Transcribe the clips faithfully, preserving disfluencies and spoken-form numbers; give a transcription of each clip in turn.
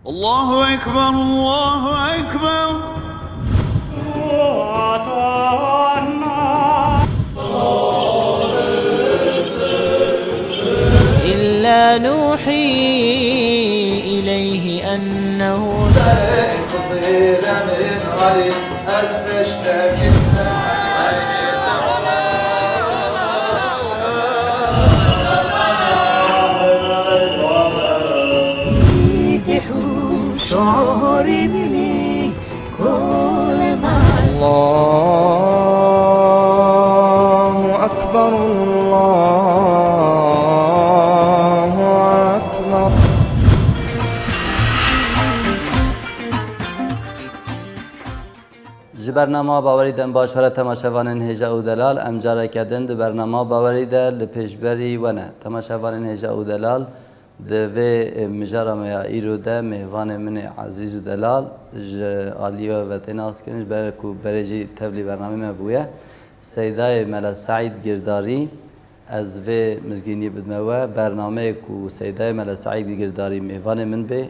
الله أكبر، الله أكبر. إلا نوحي إليه أنه الله أكبر، الله أكبر. Ji bernama Bawerî dem baş here temaşevanên hêja û delal, em careke din di bernama Bawerî de li pêşberî we ne. Temaşevanên hêja û delal, di vê, e, mijara me ya îro de mêvanê min ê ezîz û delal ji aliyê we ve tê naskirin, ji ber ku berê jî tevlî bernamê me bûye. Seydayê Mela Seîd Girdarî, ez vê mizgîniyê bidime we. Bernameyê ku Seydayê Mela Seîd Girdarî mêvanê min bê,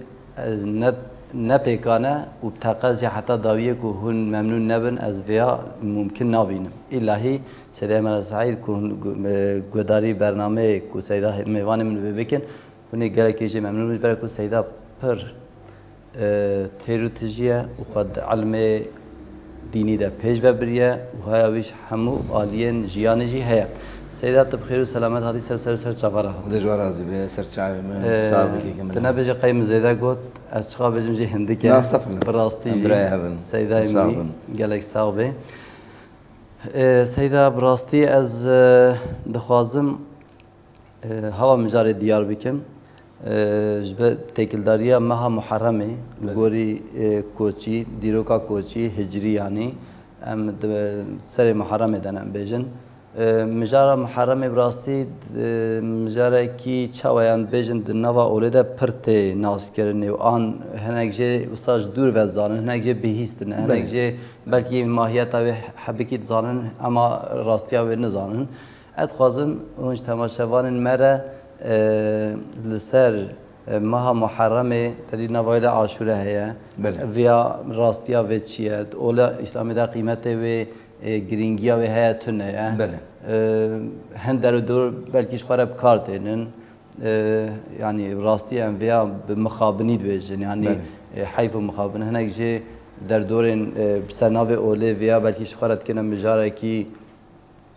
ez ne, ne pêkan e û bi teqez jî heta dawiyê ku hûn memnûn nebin, ez vêya mumkin nabînim. Îlahî Seydayê Mela Seîd ku hûn gu-, e, guhdarî bernameyê ku Seyda mêvanê min bê bikin, hûn ê gelekî jê memnûn bin, ji ber ku Seyda pir e, têr û tijî ye û xwe di ilmê dînî de pêş ve biriye û haya wî ji hemû aliyên jiyanê jî heye. Seyda, tu bi xêr û selamet hatî ser ser û ser çava re. Xwedê ji we razî be, ser çavê min, E, sağ bikî ke min tu nebêje qey min zêde got, ez çiqa bêjim jî hindik e. Na, estexfirullah. Bi rastî Em jî birayê hev in. Seydayê Sağ min bin. Gelek sax bê. E, Seyda, bi rastî ez, e, dixwazim E, hava mijarê diyar bikim. E, ji ber têkildariya meha Muharremê, li Belê. gorî, e, koçî, dîroka koçî, hicriyanî, em di serê Muharremê de ne em bêjin. E, mijara Muharremê bi rastî, e, mijarekî çawa yan bêjin di nava olê de pir tê naskirinê û an hinek jê wisa ji dûr ve zanin, hinek jê bihîstin, hinek Belê. jê belkî mahiyeta wê hebikî dizanin, ema rastiya wê nizanin. Ez dixwazim hûn ji temaşevanên me re, e, li ser, e, meha Muharremê, te dî nava wê de Aşûre heye. Belê. Viya rastiya vê çi ye? Ola Îslamê de qîmetê wê, e, girîngiya wê heye tune ye. Belê. E, hin der û dor belkî ji xwe re bi kar tênin. E, yanî rastî em viya bi mixabinî dibêjin. Yanî, Belê. e, heyf û mixabin. Hinek jê derdorên, e, bi ser navê olê viya belkî ji xwe re dikine mijarekî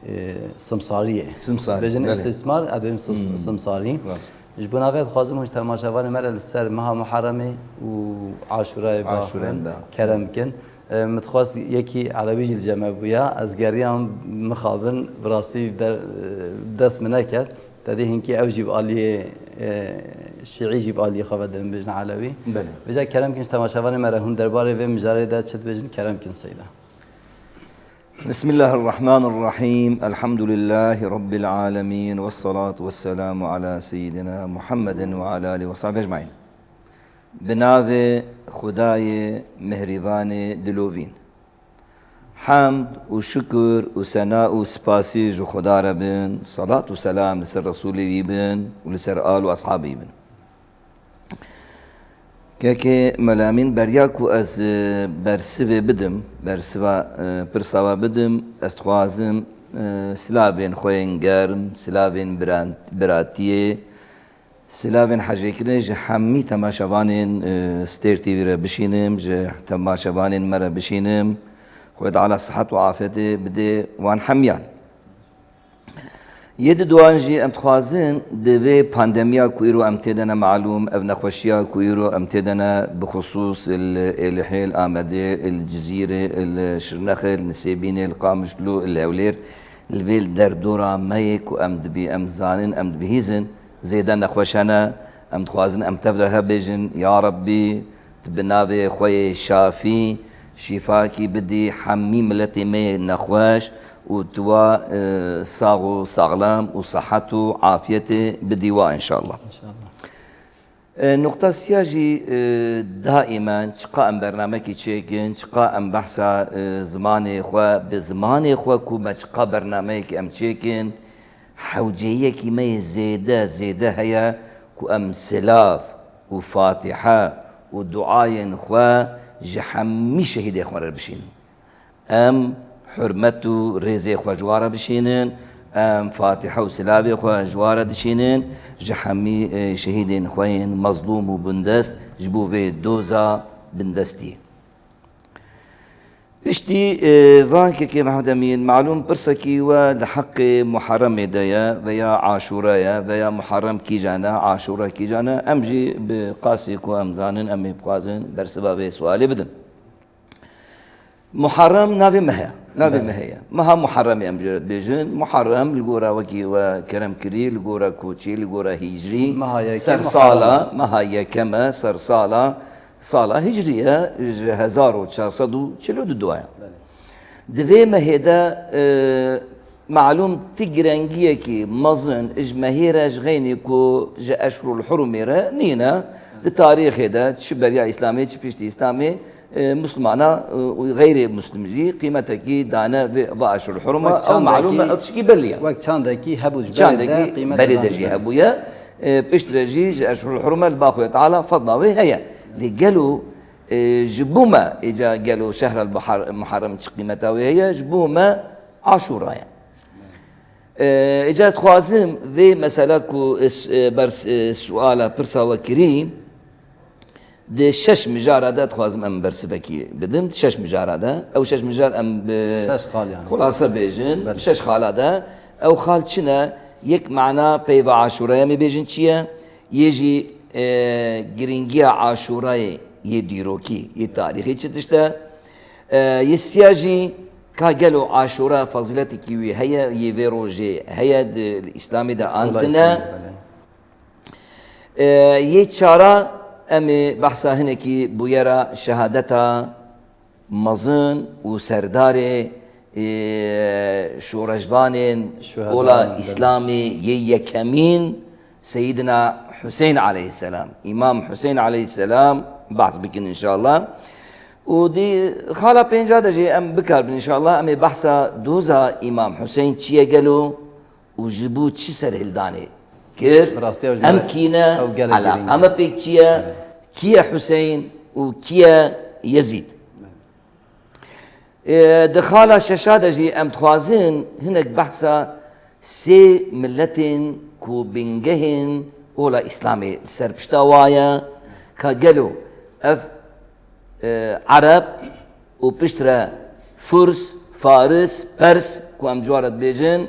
e, simsariyê. Simsarî, Bêjin belê. îstîsmar, ez bêjim sim-, Hmm. simsarî. Rast. Ji bo navê dixwazim hûn ji temaşevanê me re li ser meha Muharremê û Aşûrayê Aşûrayê biaxivin, biaxivin. kerem bikin. E, min dixwest yekî elewî jî li cem me bûya. Ez geriyam mixabin, bi rastî de, e, dest min neket. Te dî hinkî ew jî bi aliyê, e, şîî jî bi aliyê xwe ve dirin bêjin elewî. Belê. Vêca kerem bikin ji temaşevanê me re hûn derbarê vê mijarê de çi dibêjin, kerem bikin Seyda. بسم الله الرحمن الرحيم. الحمد لله رب العالمين. والصلاة والسلام على سيدنا محمد وعلى آله وصحبه أجمعين. Bi navê Xwedayê Mihrîbanê Dilovîn. Hemd û şukir û sena û spasî ji Xweda re bin, selat û selam li ser Resûlê wî bin û li ser al û eshabê wî bin. Kekê Melamîn, beriya ku ez, e, bersivê bidim, bersiva, e, pirsa we bidim, ez dixwazim, e, silavên xwe yên germ, silavên biran-, biratiyê, silavên hejêkirinê ji hemî temaşevanên, e, Stêr T V re bişînim, ji temaşevanên me re bişînim. Xwedê Teala sihet û afetê bidê wan hemiyan. Yê diduan jî em dixwazin di vê pandemiya ku îro em tê de ne malûm, ev nexweşiya ku îro em tê de ne, bi xusûs li Êlihê, li Amedê, li Cizîrê, li Şirnexê, li Nisêbînê, li Qamişlo, li Hewlêr, li vê derdora me yê ku em dibî-, em zanin, em dibihîzin, zêde nexweş hene, em dixwazin em tev re hebêjin, ya Rebbî, Tu bi navê xwe yê şafî, şîfakî bidî hemî miletê me yê nexweş û tu wa, e, sax û saxlem û sihet û afiyetê bidî wa, înşallah. Înşallah. E, nuqta siya jî, e, daimen çiqa em bernamekî çêkin, çiqa em behsa, e, zimanê xwe, bi zimanê xwe ku me çiqa bernameyekî em çêkin, hewceyiyekî me yê zêde, zêde heye ku em silav û Fatiha û duayên xwe ji hemî şehîdê xwe re bişînin. Em hurmet û rêzê xwe ji wa re bişînin, em fatiha û silavê xwe ji wa re dişînin, ji hemî, e, şehîdên xwe yên mezlûm û bindest ji bo vê doza bindestiyê. Piştî, e, van kekê Mehmed Emîn, malûm pirsekî we li heqê Muharremê de ye veya Aşûre ye veya Muharrem kîjan e, Aşûre kîjan e, em jî bi qasî ku em zanin, em ê bixwazin bersiva vê sualê bidin. Muharrem navê meh e. Navê Belê. meh e. Meha Muharremê em jê re dibêjin. Muharrem li gora wekî we kerem kirî, li gora koçî, li gora hîcrî, Meha yekê ser Muharrem sala, e. meha yekem e, ser sala, sala hîcrî ye, ji hezar û çar sed û çil û du doya. Belê. Di vê mehê de, e, malûm ti girengiyekî mezin ji mehê re ji xeynî ku ji Eşhurul Hurumê re nîne, di tarîxê de çi beriya Îslamê, çi piştî Îslamê, e, Muslimana, e, û xeyrê Muslim jî qîmetekî dane vê, va Eşhurul Huruma, Wek ew malûm e, çandekî, ew tişkî belî ye. wek çandekî hebû ji berê de Çandekî qîmete berê de dane jî vê. hebûye. E, piştre jî ji Eşhurul Huruma li ba Xwedê Teala fedla wê heye. Lê gelo, e, ji bo me êca gelo şehrel Muhar-, Muharrem çi qîmeta wê heye? Ji bo me Aşûra ye. E, êca dixwazim vê mesela ku, e, s-, e, bers-, e, suala pirsa we kirî, di şeş mijara de dixwazim em bersivekî bidim. Di şeş mijara de. Ew şeş mijar em bi Şeş xal yani. xulase bêjin. Belê. Şeş xala de. Ew xal çi ne? Yek mana peyva Aşûraya em ê bêjin çi ye? Yê jî, e, girîngiya Aşûrayê yê dîrokî, yê tarîxî çi tişt e? E, yê siya jî ka gelo Aşûra fezîletekî wî heye, yê vê rojê heye di Îslamê de Ola antine? Îslamê, belê. E, yê çara em ê behsa hinekî bûyera şehadeta mezin û serdarê, e, şoreşvanên Şuheda, ola belê. Îslamê yê yekemîn Seyyidina Hüseyin aleyhisselam, Îmam Hüseyin aleyhisselam behs bikin înşallah. Û di xala pênca de jî em bikarbin înşallah, em ê behsa doza Îmam Hüseyin çi ye gelo? û ji bo çi serhildanê kir? Bi rastî ew ji Em me kî ne? ew gelek Eleqa girîng e. me pêk çi ye? Evet. Kî ye Hüseyin û kî ye Yezîd? Evet. Ê, di xala şeşa de jî em dixwazin hinek behsa sê miletên ku bingehên ola Îslamê li ser pişta wa ye, ka gelo ev e, Ereb û piştre Furs, Faris, Pers ku em ci wa re dibêjin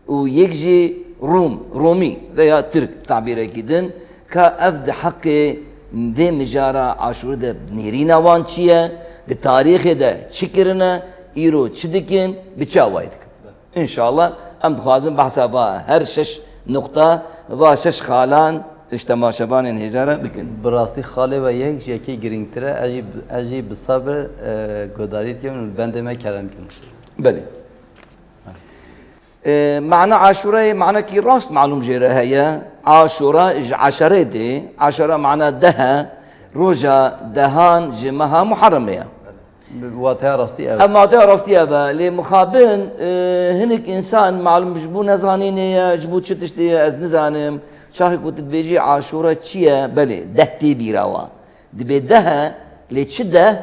û yek jî Rûm, Romî veya Tirk tabîrekî din, ka ev di heqê vê mijara Aşûrê de nêrîna wan çi ye, di tarîxê de çi kirine, îro çi dikin, bi çi awayî dikin. Înşallah em dixwazin behsa va her şeş nuqta, va şeş xalan ji temaşevanên hêja re bikin. Bi rastî xalê we yek ji yekê girîngtir e. Ez jî, ez jî bi sebir, e, guhdarî dikim û li bendê me kerem dikin. Belê. E, mana Aşûrayê manekî rast malûm jê re heye. Aşûra ji eşerê dê. Eşere mana deh e. Roja dehan ji meha Muharremê ye. Bi wateya rastî ev. Ev wateya rastî ev e. Lê mixabin, e, hinek însan malûm ji bo nezanînê ye, ji bo çi tiştê ye, ez nizanim. Çaxê ku tu dibêjî Aşûra çi ye? Belê, deh tê bîra wa. Dibê deh e, lê çi deh?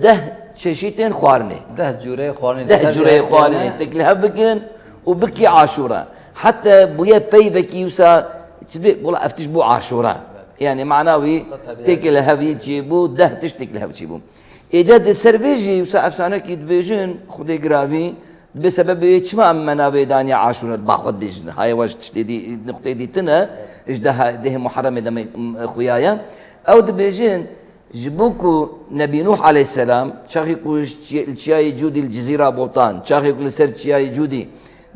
Deh çeşîtên xwarinê. Deh cûreyê xwarinê Deh dikevî cûreyê hev xwarinê kirine. têk li hev bikin û bikî Aşûra. Heta bûye peyvekî wisa çi bê, wela ev tişt bû Aşûra. Yani mana wî Tabii. têk li hev çî bû, deh tişt têk li hev çî bû. Êca di ser vê jî wisa efsanekî dibêjin, Xwedê giravî, dibê sebebê wê çima em me navê daniye Aşûra, ba xwe dibêjin. Hayê we ji tiştê dî, nuqtê dîtin e, ji deha, dehê Muharremê de me, m-, xuya ye. Ew dibêjin, ji bo ku Nebî Nûh aleyhisselam, çaxî ku ji çi-, li çiyayê Cûdî li Cizîra Botan, çaxî ku li ser çiyayê Cûdî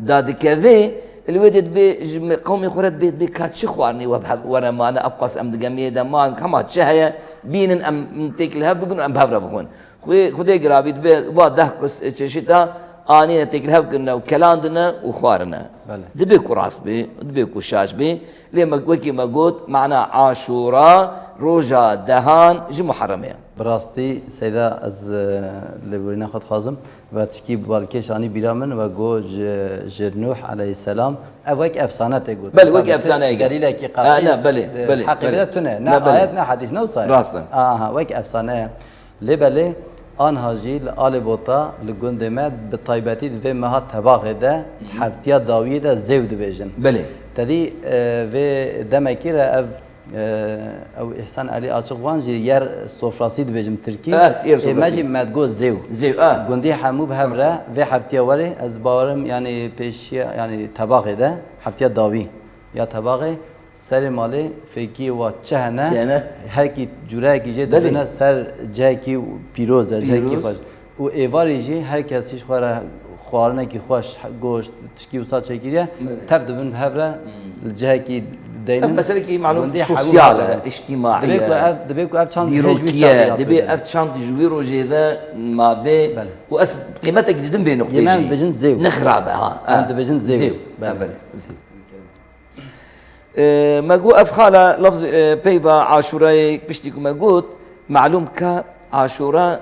dadikeve, li wê dê dibê ji me-, qewmê xwe re dibê, dibê ka çi xwarinê we bi hev-, were mane, ev qas em di gemiyê de man, hema çi heye, bînin em têk li hev bibin û em bi hev re bixwin. Xwê-, Xwedê giravî dibê va deh qis-, çeşita Anîne têkil hev kirine û kelandine û xwarine. Belê. Dibe ku rast be, dibe ku şaş be, lê me, wekî me got, mana Aşûra roja dehan ji Muharremê ye. Bi rastî, Seyda, ez, e, lêborîna xwe dixwazim. Ve tişkî balkêş anî bîra min, ve got ji, ji Nuh aleyhisselam, ev wek efsane tê gotin. Belê, wek efsane ye. Delîlekî qetî, ne, belê, e, belê, heqê belê. De tune. Ne, ne belê. Ayet, ne hadîs, ne wisa ye. Rast e. Aha, wek efsane ye. Lê belê, anha jî li Alêbota, li gundê me, bi taybetî di vê meha Tebaxê de, heftiya dawiyê de zêw dibêjin. Belê. Te dî, e, vê demekî re ev, e, ew Îhsan Elî Açixwan jî yer sofrasî dibêjim tirkî. Eh, yer sofrasî. Ê me jî me digot zêw. Zêw, ah. Gundî hemû bi hev re vê heftiya werê, ez bawerim, yanî pêşiya, yanî Tebaxê de, heftiya dawî ya Tebaxê, serê malê fêkiyê wa çi hene, çi hene? Her kî cûreyekî jê dibine ser cihekî pîroz e, cihekî xweş. Û êvarî jî her kes jî ji xwe re xwarinekî xweş, goşt, tişkî wisa çêkiriye, tev dibin bi hev re, li cihekî deynin. Ev meselekî malûm sosyal e, îctîmaî ye. Divê ku ev, divê ku ev çand hêj wî çandî, divê ev çand ji wî rojê ve mabe. Belê. Û ez qîmetekî didim vê nuqtê jî. Yê me dibêjin zêw. Ne xirab e, ha. Em dibêjin zêw. Zêw. Belê. Ha, belê. Zêw. E, me got ev xala lafz, e, peyva Aşûrayê piştî ku me got, malûm ka Aşûra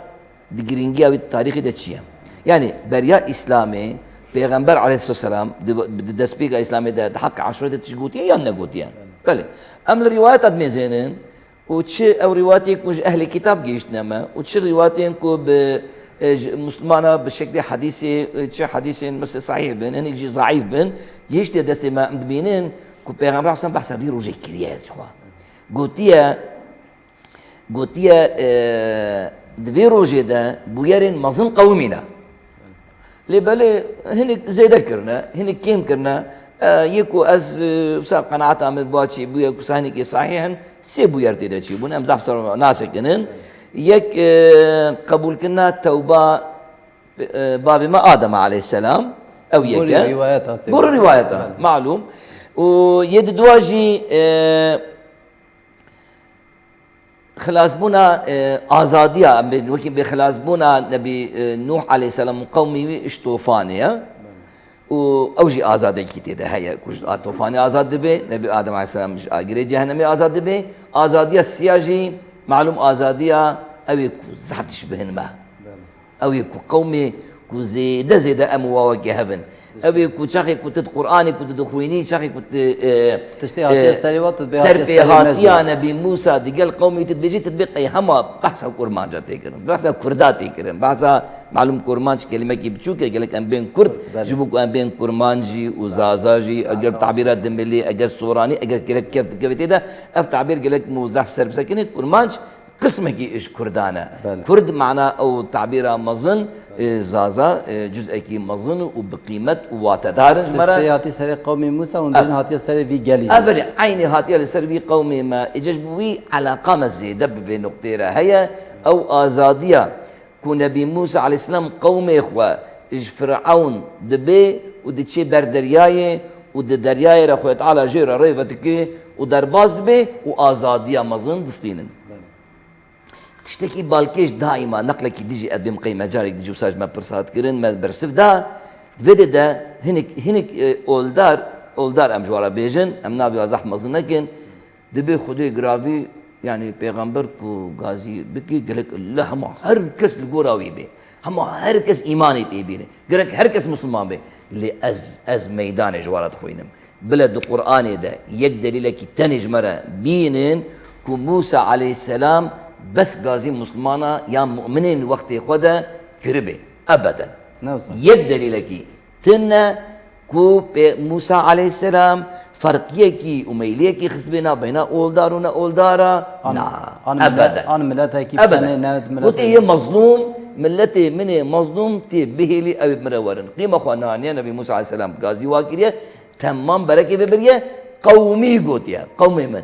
di girîngiya wî di tarîxê de çi ye? Yanî beriya Îslamê Pêxember aleyhisselam di, di destpêka Îslamê de di heqê Aşûrê de tişt gotiye yan negotiye? Belê. Em li rîwayeta dimêzênin. Û çi ew rîwayetê ku ji ehlê kitab gihîştine me û çi rîwayetên ku bi, e, ji Muslimana bi şeklê hedîsê, e, çi hedîsên mesela sahîh bin, hinek jî zeîf bin, gihîştiye destê me, em dibînin ku Pêxember Hesen behsa vî rojê kiriye ji xwe. Gotiye, gotiye, e, di vê rojê de bûyerên mezin qewimîne. Lê belê hinek zêde kirine, hinek kêm kirine. E, yê ku ez, e, wisa qenaeta min ba çêbûye ku wisa hinekê sahîh in, sê bûyer tê de çêbûn. Em zehf ser nasekinin. Yek, e, qebûlkirina tewba, e, babê me Adem aleyhisselam, ew yek e. Gorî rîwayeta tê. Gorî rîwayeta, belê, malûm. Û yê di dua jî, e, Xilasbûna, e, azadiya, em bên wekî bê xilasbûna Nebî, e, Nûh aleyhisselam û qewmî wî ji tofanê ye. Û ew jî azadekî tê de heye ku ji a tofanê azad dibe, Nebî Adem aleyhisselam ji agirê cehennemê azad dibe. Azadiya siya jî, malûm azadiya ew ê ku zehf dişbihin me. Ew ê ku qewmê ku zêde zêde em û wawekê hev in. Ew ê ku çaxê ku tu di Qur'anê ku tu dixwînî, çaxê ku tu, e, tiştê hatiye, e, serê we, tu dibê hatiye serê me jî. Serpêhatiya Nebî Mûsa digel qewmê tu dibêjî, tu dibê qey hema behsa kurmanca tê kirin, behsa kurda tê kirin, behsa malûm kurmanc kelimekî biçûk e, gelek em bên kurd, belê, ji bo ku em bên kurmancî û zaza jî, eger bi tabîra dimilî, eger soranî, eger gelek kevt dikeve tê de, ev tabîr gelek mû zehf ser bisekine, kurmanc qismekî ji kurdan e. Belê. Kurd mana ew tabîra mezin, e, zaza, e, cuz'ekî mezin û bi qîmet û watedar in ji me re. Tiştê hatî serê qewmê Mûsa û hûn dibêjin hatiye serê vî gelî. E, belê, eynî hatiye li ser vî qewmê me. Îca ji bo wî eleqa me zêde bi vê nuqtê re heye. Ew azadiya ku Nebî Mûsa aleyhisselam qewmê xwe ji Firewn dibê û diçê ber deryayê û di deryayê re Xwedê Teala jê re rê vedike û derbas dibe û azadiya mezin distînin. Belê. Tiştekî balkêş daîma neqlekî dijî ez bêm qey me carek dijî wisa ji me pirsa dikirin, me bersiv da. Di vê de de hinek, hinek, e, oldar, oldar em ji we re bêjin, em navê we zehf mezin nekin. Dibê Xwedê giravî, yanî pêxember ku gazî bikî, gelek li hema her kes li gora wî bê. Hema her kes îmanê pê bîne. Gerek her kes Musliman bê. Lê ez, ez meydanê ji we re dixwînim. Bile di Qur'anê de yek delîlekî tenê ji me re bînin ku Mûsa aleyhisselam bes gazî Muslimana ya mu'minên wextê xwe de kiribê. Ebeden. Ne wisa? Yek delîlekî tune ku pê Mûsa aleyhisselam ferqiyekî û meyliyekî xistibê navbeyna oldar û ne oldara. An, na, an millet, ebeden, an miletekî ebeden. Tenê, ne millet. Gotê yê mezlûm, milletê min ê mezlûm tê bihêlî, ew ê bi min re werin. Qîma xwe naniye, Nebî Mûsa aleyhisselam gazî wa kiriye, temam berekê vê biriye, qewmî gotiye, qewmê min.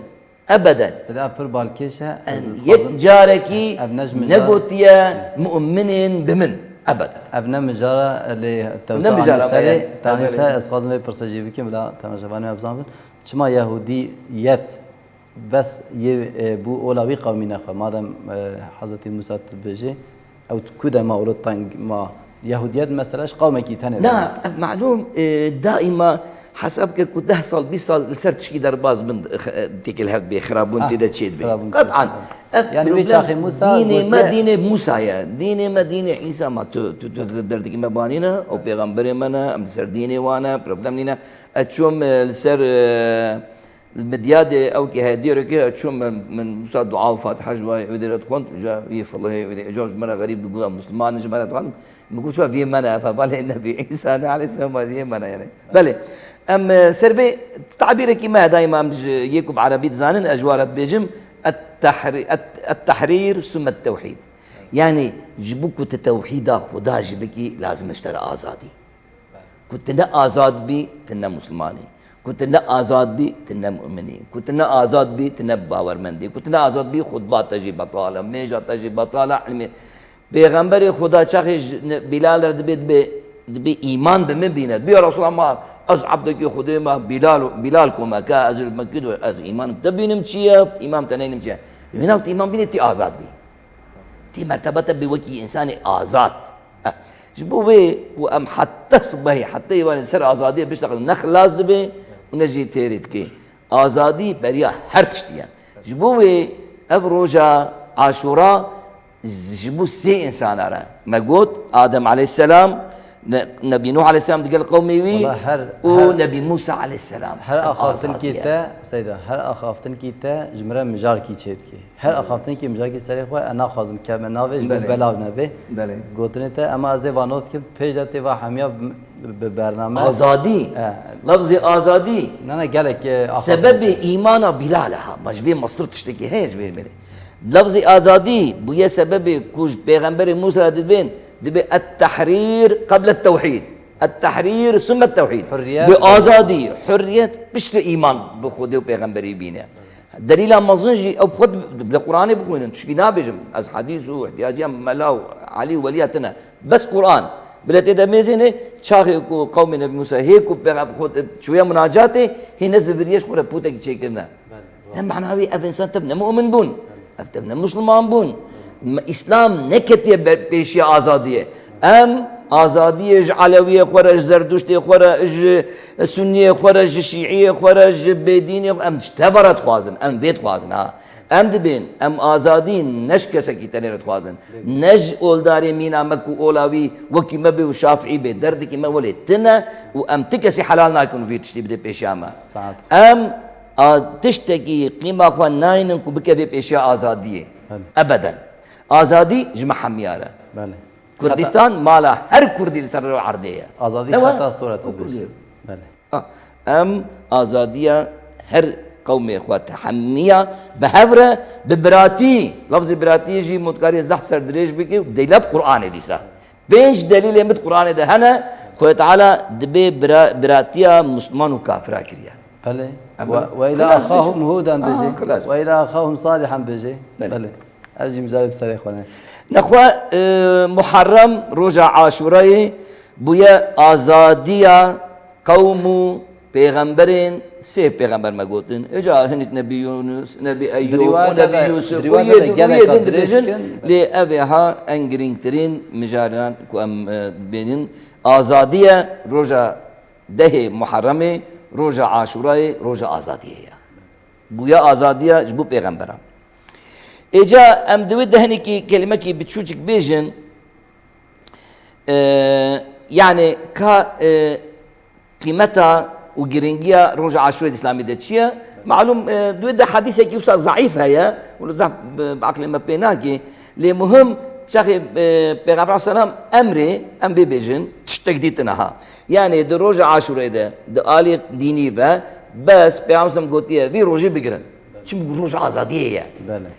Ebeden. Seyda, ev pir balkêş e. Ez dixwazim, yek carekî ev ne ji mijara negotiye mu'minên bi min. Ebeden. Ev ne mijara, lê te wisa anî serê, te anî ser, ez dixwazim vê pirse jî bikim, bila temaşevanê me bizanbin. Çima Yehûdiyet bes yê, e, bû ola wî qewmî nexwe? Madem, e, Hezretî Mûsa dibêje, ew ku de ma olo teng ma Yahudiyet mesela ji qewmekî tenê Na, ev malûm, e, daîma hesab ke ku deh sal, bîst sal li ser tişkî derbaz bin, e, têkil hev bê, xirabûn tê de çê dibê. Qet'an. Ev Yani wê problem çaxê Musa dînê me, gotiye dînê Musa ye. Dînê me, dînê Îsa ma. Tu, tu, tu, tu derdikî me banîne, ew pêxemberê me ne, em li ser dînê wan e, problem nîne. Ez çûm, e, li ser, e, Li Midyadê ew kê heye dêrekê, ez çûm min, min wisa dua û Fatiha ji wayê wê dê re dixwend, ja yê filihê wê dê, eca ji me re xerîb dibû, em Musliman in, ji me re dixwend. Min got, "Çawa vê me ne, ev hevalê Nebî Îsa ne aleyhisselam, vê me ne yani." Belê. Em, e, ser vê tabîrekî me heye daîma em ji yê ku bi erebî dizanin, ez ji wan re dibêjim, "Et-tehri-, et-, et-tehrîr summe tewhîd." Yani ji bo ku tu tewhîda Xuda jî bikî, lazim e ji te re azadî. Ku tu ne azad bî, tu ne Musliman î. Ku tu ne azad bî, tu ne mu'min î. Ku tu ne azad bî, tu ne bawermend î. Ku tu ne azad bî, xutba te jî betal e, mêja te jî betal e, ilmê. Pêxemberê Xuda çaxê ji, ne, Bilal re dibê, dibê, dibê îman bi min bîne. Dibê ya Resulallah ma, ez ebdekî Xwedê me, Bilal, Bilal ku me ke, ez li Mekkî de, ez îman te bînim çi ye, îman te neynim çi ye. Wêna tu îman bînê, tî azad bî. Tî merteba te bê wekî însanê azad. Eh, ji bo vê ku em heta sibehê, heta êvarê li ser azadiyê biştexin, ne xilas dibê û ne jî têrê dikê. Azadî beriya her tiştî ye. Ji bo vê ev roja Aşûra ji bo sê însana re. Me got, Adem aleyhisselam, Ne-, Nebî Nuh aleyhisselam digel qewmê wî Wala her, û her, Nebî Musa aleyhisselam. Her Ev axaftinkî azadî ye. Te, Seyda, her axaftinkî te ji min re mijarkî çêdikê. Her axaftinkî mijarkî serê xwe, e, naxwazim kevme navê, ji bo Belê. Belav nebe. Belê. Gotinê te, ema ez ê va not kim, pêş de tê va hemiya bi, bi bername. Azadî. E. Lafzê azadî. Ne, ne, gelek, e, axaftin Sebebê heye. Îmana Bilal e ha. Ma ji vê mastir tiştekî heye ji vê mêrê. Lafzê azadî bûye sebebê ku ji Pêxemberê Musa re dibên, dibê et-tehrîr qeble tewhîd. Et-tehrîr summe tewhîd. Hurriyet. Bi azadî, hurriyet piştre îman bi Xwedê û Pêxemberî bîne. Delîla mezin jî ew xwe di, li Qur'anê bixwînin. Tişkî nabêjim. Ez hedîs û ihtiyaciya mela û elî û welîya tine. Bes Qur'an. Bile tê de mêzêne, çaxê ku qewmê Nebî Musa hê ku pêxe-, xwe çûye munacatê, hê ne ziviriye ji xwe re pûtekî çêkirine. Belê. Ne mana wî ev însan tev ne mu'min bûn. Ev tev ne Musliman bûn. Me, Îslam neketiye ber-, pêşiya azadiyê. Em azadiyê ji Elewiyê xwe re, ji Zerduştê xwe re, ji Sunniyê xwe re, ji Şîiyê xwe re, ji bêdînê xwe, em ji teva re dixwazin. Em vê dixwazin ha. Em dibên, em azadî ne ji kesekî tenê re dixwazin. Ne ji oldarê mîna me ku ola wî wekî me bê û Şafîî bê, derdikî me welê tune û em ti kesî helal nakin û vî tiştî bidê pêşiya me. Saet. Em A, tiştekî qîma xwe naynin ku bikeve pêşiya azadiyê. Belê. Ebeden. Azadî ji me hemiya re. Belê. Kurdistan mala her Kurdî li ser rêya erdê ye. Azadî Ne we? Xeta sor e, O tu Kurdî. Dibêjî. Belê. Ha, em azadiya her qewmê xwe te hemiya bi hev re, bi biratî, lafzê biratî jî mutkarî zehf ser dirêj bikî û dêla bi Qur'anê dîsa. Pênc delîlê min di Qur'anê de hene, Xwedê Teala dibê bira-, biratiya Musliman û kafira kiriye. Belê. Em Ve, belê. ve ila Xilas axahum bêjin. Hudan Aha, bêjê. Xilas. Ve ila axahum Salihan bêjê. Belê. Belê. Ez jî mijarê bi serê xwe ne. Nexwe, e, Muharrem, roja Aşûrayê, bûye azadiya qewm û pêxemberên, sê pêxember me gotin. Îca hinek Nebî Yûnus, Nebî Eyyûb û Nebî Yûsuf û yê din, û yê din dibêjin. Lê ev ê ha en girîngtirîn mijaran ku em, e, dibêjin. Azadiye roja dehê Muharremê, roja Aşûrayê, roja azadiyê ye. Bûye azadiya ji bo pêxemberan. Îca em di wê dehnekî kelimekî biçûçik bêjin, e, yani ka, e, qîmeta û girîngiya roja Aşûrê di Îslamî de çi ye? Malûm, e, di wê de hedîsekî wisa zeîf heye, wilo zaf bi, bi aqlê me pê nake. Lê muhim, çaxê, e, Pêxember selam emrê, em bê bêjin, tiştek dîtin aha. Yani di roja Aşûrê de, di alî dînî ve, bes Pêxember selam gotiye, vî rojî bigirin. Çimkî roj azadiyê ye. Belê.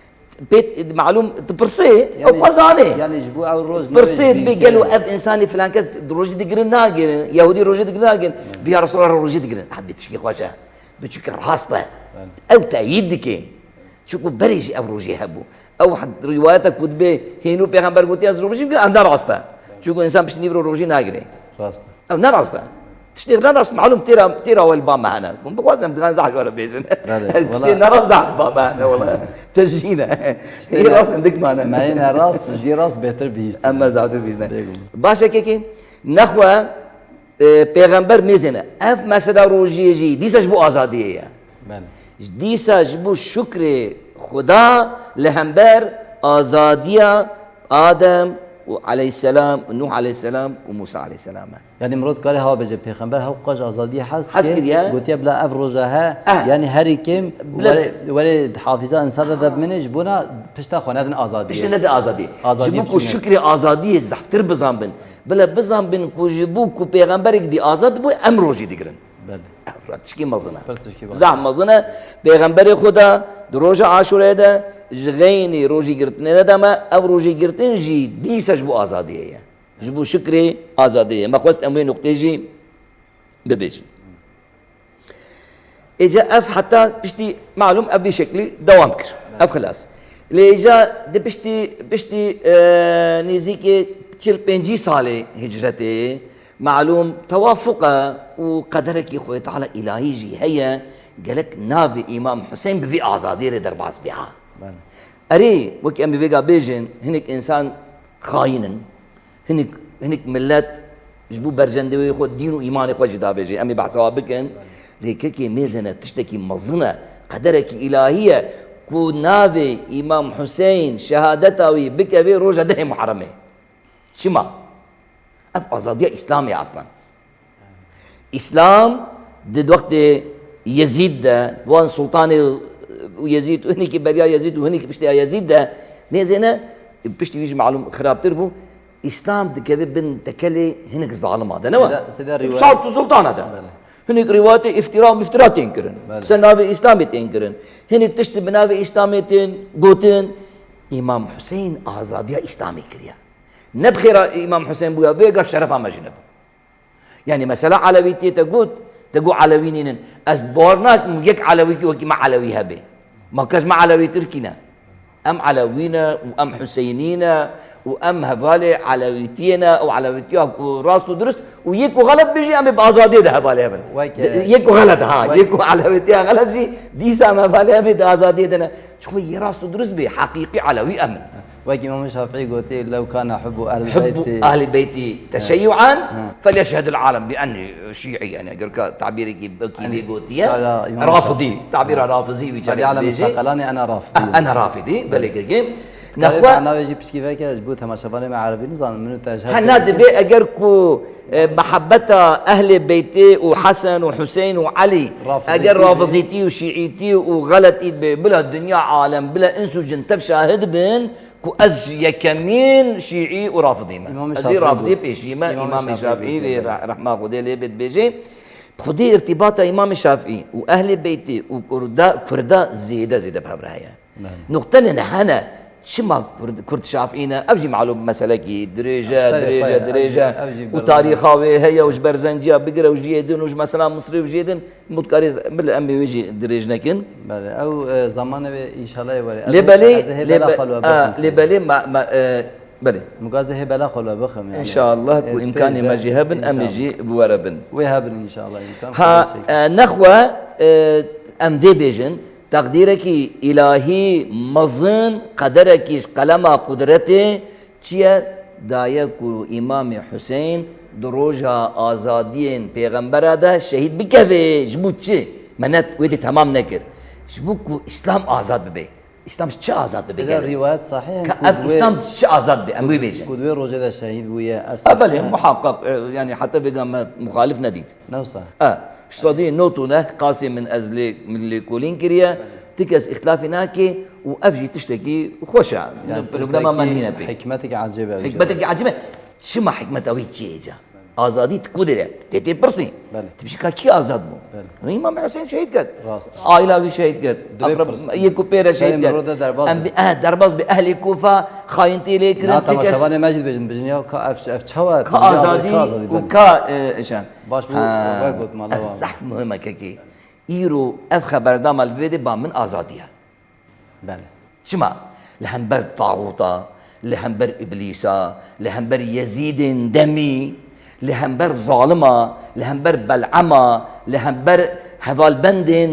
Pê, malûm, tu pirsê, Yani, ew xwe zanê. yani ji bo ew roj Pirsê nebe dibê, jî gelo kê? Ev însanî filan kes rojî digirin nagirin, Yahudî rojî digirin nagirin. Bi ya Resulallah rojî digirin. Ha, bi tişkî xweş e. Bi çunke rast e. Belê. Ew teyîd dike. Çunku berê jî ev rojî hebû. Ew had-, rîwayeta ku dibê hênû pêxember gotiye ez rojî bigirim, ev ne rast e. Çunku însan piştî nîvro rojî nagire. Rast e. Ev ne rast e. Tiştê ne rast, malum têra, têra wel ba me hene. Hûn bixwazin em digan zehf were bêjin. Belê, tiştê wala. Ne rast zehf ba me hene, wala. Te jî ne. Tiştê Yê ne-, rast hindik mane. Me yê ne rast, jî rast bêtir bihîstin. Em me zehftir bihîstin. Bêgû. Baş e kekê, nexwe, e, pêxember mêzêne. Ev mesela rojiyê jî, dîsa ji bo azadiyê ye. Belê. Dîsa ji bo şukrê Xuda li hember azadiya Adem û aleyhisselam û Nuh aleyhisselam û Musa aleyhisselam e. Yanî mirov dikare ha bêje, pêxember hewqas azadiyê hez Hez dike, kiriye. Gotiye bila ev roja he, Eh. yanî herî kêm Bila were, were hafîza însan de de bimîne, ji bona pişta xwe nedin azadiyê. Piştê nedin azadiyê. Azadiyê Ji bo ku biçûne. şukrê azadiyê zehftir bizanbin. Bila bizanbin ku ji bo ku pêxemberek dî azad bû, em rojî digirin. Belê. Ev ra tişkî mezin e. Pir tişkî baş. Zehf mezin e. Pêxemberê Xuda di roja Aşûreyê de ji xeynî rojî girtinê de deme, ev rojî girtin jî dîsa ji bo azadiyê ye. Ji bo şukrê azadiyê ye. Me xwest em wê nuqtê jî bibêjin. Êca ev heta piştî malum ev vî şeklî dewam kir. Ev xilas. Lê êca di piştî, piştî, e, nêzîkê çil pêncî salê hicretê, malum tewafuq e û qederekî Xwedê Teala îlahî jî heye, gelek navê Îmam Husên bi vî azadiyê re derbas bî ha. Belê. Erê, wekî em bi vêga bêjin, hinek însan xayîn in. Hinek, hinek millet ji bo berjendewê xwe, dîn û îmanê xwe jî davêjê. Em ê behsa wa bikin. Lê kekê mêzene tiştekî mezin e. Qederekî îlahî ye ku navê Îmam Huseyn, şehadeta wî bikevê roja dehê Muharremê. Çima? Ev azadiya Îslamê ye aslan. Îslam di wextê Yezîd de, wan sultanê û Yezîd û hinekî beriya Yezîd û hinekî piştî ya Yezîd de, nêzêne, piştî wî jî malum xirabtir bû. Îslam dikeve bin tekelê hinek zalima de, ne wa? Sêde, sêde rîwayet. Salt û sultana de. Belê. Hinek rîwayetê îftira û miftira tên kirin. Belê. Ser navê Îslamê tên kirin. Hinek tişt bi navê Îslamê tên gotin. Îmam Huseyn azadiya Îslamê kiriye. Ne bi xêra Îmam Huseyn bûya, vêga şerefa me jî nebû. Yanî mesela Elewîtiyê te got, te got Elewî nînin. Ez bawer nakim yek Elewî ki wekî me Elewî hebe. Ma kes me Elewîtir kî ne. Em Elewî ne û em Huseynî ne û em hevalê Elewîtiyê ne û Elewîtiya ku rast û dirist û yê ku xelet bêjî em ê bi azadiyê de hevalê hev in. Weke Yê ku xelet ha, weke yê ku Elewîtiya xelet jî dîsa em hevalê hev ê di azadiyê de ne. Çi xwe yê rast û dirist bê, heqîqî Elewî em in. Wek Îmam Şafîî gotî, "Lew kana hubbu ehlil Hubbu beyti." ehlil beyti teşeyyu'an, Ha. "Felyeşhedil alem bi enni şi'i." Yani, eger ka tabîrekî wekî Hani, vê gotiye, sala Îmam Rafidî, Şafîî. tabîra Ha. Rafizî wî çare Hadi alem dibêje. Seqelanî, "Ana Rafidî." Ha, "Ana Rafidî", belê girgê. Nexwe Nexwe ana vê jî piçkî veke, ji bo temaşevanê me erebî nizanim, min û te ji her Ha, na dibê eger ku, e, mehebeta ehlê beytê û Hesen û Huseyn û Elî, Rafizîtî eger bê. Rafizîtî û Şiîtî û xeletî dibê, bila dinya alem, bila ins û cin tev şahid bin, ku ez yekemîn şîî û rafidî me. Îmamê Ez ê Şafîî rafidî got. pêşî me, Îmamê Îmamê Şafîî Şafîî got, vê belê. re-, rehma Xwedê lê bê dibêjê. Xwedê irtîbata Îmamê Şafîî û ehlê beytê û Kurda, Kurda zêde zêde bi hev re heye. Belê. Nuqtene ne hene, çima Kurd, Kurd Şafîî ne? Ev jî malûm meselekî dirêj e, Serê dirêj xwe e, ye, dirêj ev jî, e. ev jî Û berdan tarîxa wê heye û ji berzenciya bigire û jiyê din û ji mesela Misrê û jiyê din Mutkarê z-, bil em ê wê jî dirêj nekin. Belê, ew, e, zamanê wê înşallah ê were. Ez Lê ê, belê, ez ê hê lê bela be-, xwe li we a, bixim lê sê. belê ma, ma, e, belê. Muga ez ê hê bela xwe li we bixim, yani. Înşallah ku E, îmkanê pêş me de, jî hebin, em ê înşallah. jî bi we re bin. Wê hebin înşallah, îmkan Ha, Xwedê çêkir. e, nexwe, e, em vê bêjin, teqdîrekî îlahî mezin, qederekî ji qelema qudretê, Çi ye? Daye ku Îmamê Huseyn di roja azadiyên pêxembera de şehîd bikeve. Ji bo çi? Me ne wê dê temam nekir. Ji bo ku Îslam azad bibe. Îslam ji çi azad bibe Sêde gelê? rîwayet sahih in Ka ku ev divê Îslam ji çi azad be? Em wê bêjin. Ku di wê rojê de şehîd bûye, ev Ha, belê, sahih e. muhaqqaq, e, yani heta vêga me muxalif nedît. Ne wisa? E, ji sedî nod û neh qasê min ez lê, min lêkolîn kiriye. Ti kes îxtilafî nake û ev jî tiştekî xweş e. Yani problema me tiştekî nîne pê. Hikmetekî ecêb e. Hikmetekî ecêb e. Çima hikmeta wî çi ye ca? Azadî tu ku de? Tê tê pirsî. Belê. Tu bişî ka kî azad bû? Belê. Îmam Husên şehîd ket. Rast. Aîla wî şehîd ket. Divê Akrab, pirs-, yê ku pê re şehîd ket. Em bi, eh, derbaz be ehlê Kofa, xayintî lê kirin. Na Tu kes temaşevanê me jî dibêjin, dibêjin ya ka ev, ev çawa? Ka Tu azadî azadî, ka azadî, û belê. ka, e, şan. Baş bû, Ha, we got, mala ev wa. zehf muhim e kekê. Îro ev xeber da me li vê dê ba min azadî ye. Belê. Çima? Li hember taxûta, li hember îblîsa, li hember Yezîdên demî, Li hember zalima, li hember Bel'ema, li hember hevalbendên